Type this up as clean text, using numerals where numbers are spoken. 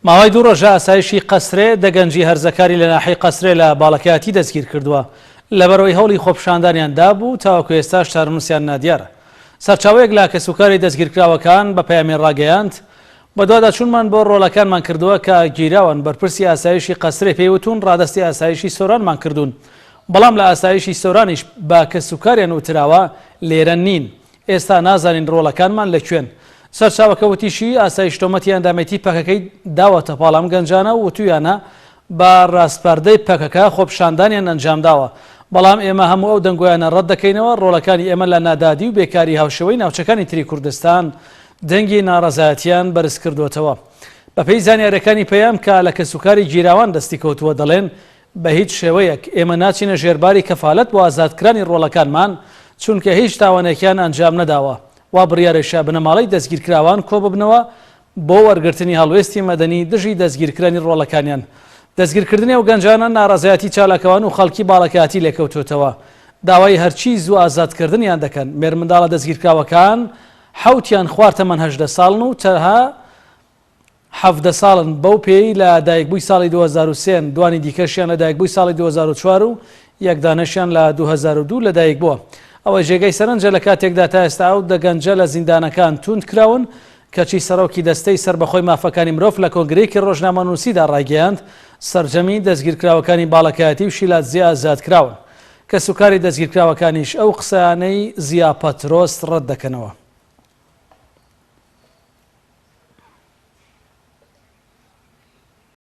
ماوەی دوو ڕۆژە ئاسایشی قەسرێ دە گەنجی هەرزەکاری لە ناحیەی قەسرێ لە باڵەکایەتی دەستگیرکردووە لەبەرئەوەی هەوڵی خۆپیشاندانیان دابوو تاوەکو ئێستاش چارەنووسیان نادیارە. سەرچاوەیەک لە کەسوکاری دەستگیرکراوەکان بە پەیامێر ڕاگەیاند، بەدواداچوونمان بۆ ڕۆڵەکانمان کردووە کە گیراون، بەرپرسی ئاسایشی قەسرێ پێی وتوون ڕادەستی ئاسایشی سۆرانمان کردوون، بەڵام لە ئاسایشی سۆرانیش بە کەسوکاریان وتراوە لێرە نین. ئێستا نازانین ڕۆڵەکانمان لە کوێن. سەرچاوەکە وتیشی، ئاسایش تۆمەتی ئەندامێتی پەکەکەی داوەتە پاڵ ئەم گەنجانە و وتویانە بە ڕاسپاردەی پەکەکە خۆپیشاندانیان ئەنجامداوە، بەڵام ئێمە هەموو ئەو دەنگۆیانە ڕەتدەکەینەوە، ڕۆڵەکانی ئێمە لە نادادی و بێکاری هاوشێوەی ناوچەکانی تری کوردستان دەنگی ناڕەزایەتیان بەرزکردووەتەوە. بەپێی زانیارییەکانی پەیام کە لە کەسوکاری گیراوان دەستیکەوتووە دەڵێن، بە هیچ شێوەیەک ئێمە ناچینە ژێرباری کەفالەت بۆ ئازادکرانی ڕۆڵەکانمان، چونکە هیچ تاوانێکیان ئەنجام نەداوە، وا بڕیاریشە بنەماڵەی دەستگیرکراوان کۆببنەوە بۆ وەرگرتنی هەڵوێستی مەدەنی دژی دەستگیرکرانی ڕۆڵەکانیان. دەستگیرکردنی ئەو گەنجانە ناڕەزایەتی چالاکوان و خەڵکی باڵەکایەتی لێکەوتۆتەوە، داوای هەرچی زوو ئازادکردنیان دەکەن. مێرمنداڵە دەستگیرکراوەکان حەوتیان خوار تەمەن 18 ساڵن و تەنها 17 ساڵن، بەو پێیەی لە دایکبووی ساڵی 2003 ن، دوانی دیکەشیان لە دایکبووی ساڵی 2004 و یەک دانەشیان لە 2002 لەدایکبووە. ئەوەی جێگەی سەرنجە لە کاتێکدا تا ئێستا ئەو دە گەنجە لە زیندانەکان تووندکراون، کەچی سەرۆکی دەستەی سەربەخۆی مافەکانی مرۆڤ لە کۆنگرەیەکی ڕۆژنامەنووسیدا ڕایگەیاند، سەرجەمی دەستگیرکراوەکانی باڵەکایەتی و شیلادزێ ئازادکراون. کەسوکاری دەستگیرکراوەکانیش ئەو قسانەی زیا پەترۆس ڕەتدەکەنەوە.